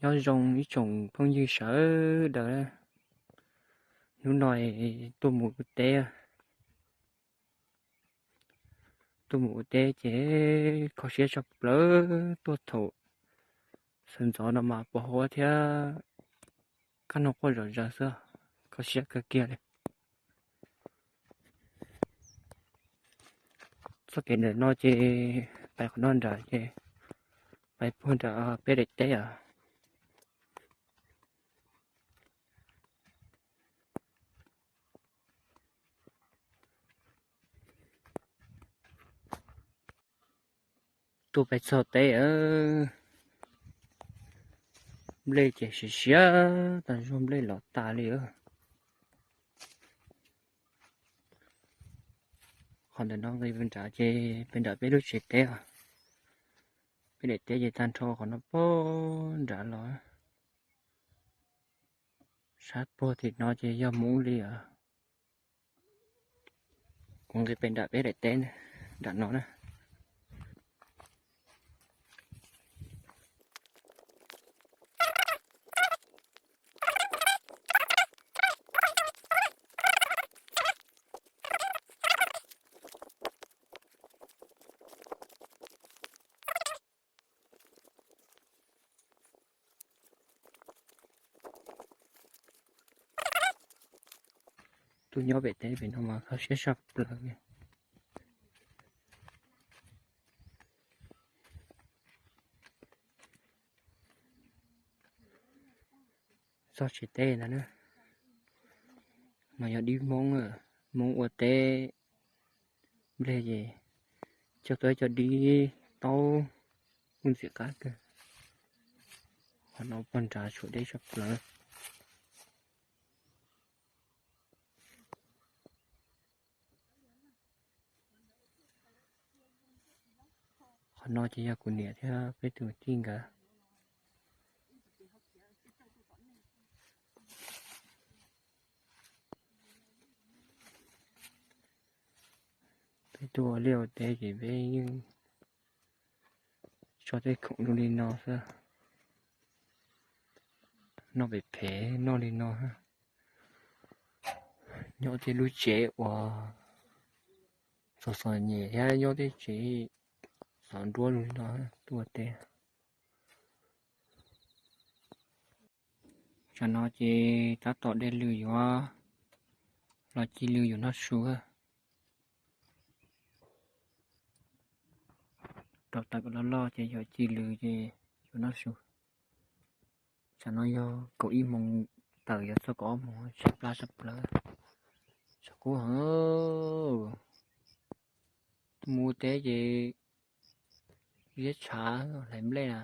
Nyob zoo ib tsoom phooj ywg sawv daws, hnub no tuaj mus ua teb, tuaj mus ua teb ces kho siab tshaj plaws, tuaj thaum sawv ntxov no mas pos huab thiab kab noog quaj zom zaws xwb, kho siab kawg kiag li. Txoj kev ntawm no ces pais qhov no nrad ces pais puag nram peb daim teb os. Tuaj pais txog teb, nplej ces siav siav tas zog, nplej los tas li. Qhov ntawm no nqis nram ces pem nram peb lub tsev teb os. Peb daim teb ces tag nrho qhov no puag nrad los, sab puag tim no ces yog Hmoob li os. Kuv nqis pem nram peb daim teb nram no na. Tuaj nyob pem teb pem no mas kho siab saj plaws. Txog tsev teb ntag na. No yog dib Hmoob, Hmoob ua teb nplej ces coj tuaj cov dib taub kuj ntxim qab kawg. Qhov no puag nrad tshuav deb tshaj plaws. Qhov no ces yog kuv niam thiab peb tus tij nkawd. Peb tuaj ua liaj ua teb ces peb yeej tso tej khoom zoo li no xwb. Noj pem phev noj li no. Nyob tej lub tsev uas txom txom nyem thiab nyob tej tsev xov nruab zoo li no tuaj ua teb. Tsam no ces tab tom dej lws yuav los ci lws yuav noj su. Rau tawm loj loj ces yuav ci lws ces yuav noj su. Tsam no yog kaum ib moos tawm yuav txog kaum ob moos, tshav plab sab plaws, tshav kub heev. Tuaj mus ua teb ces ziab tshav hlais nplej na.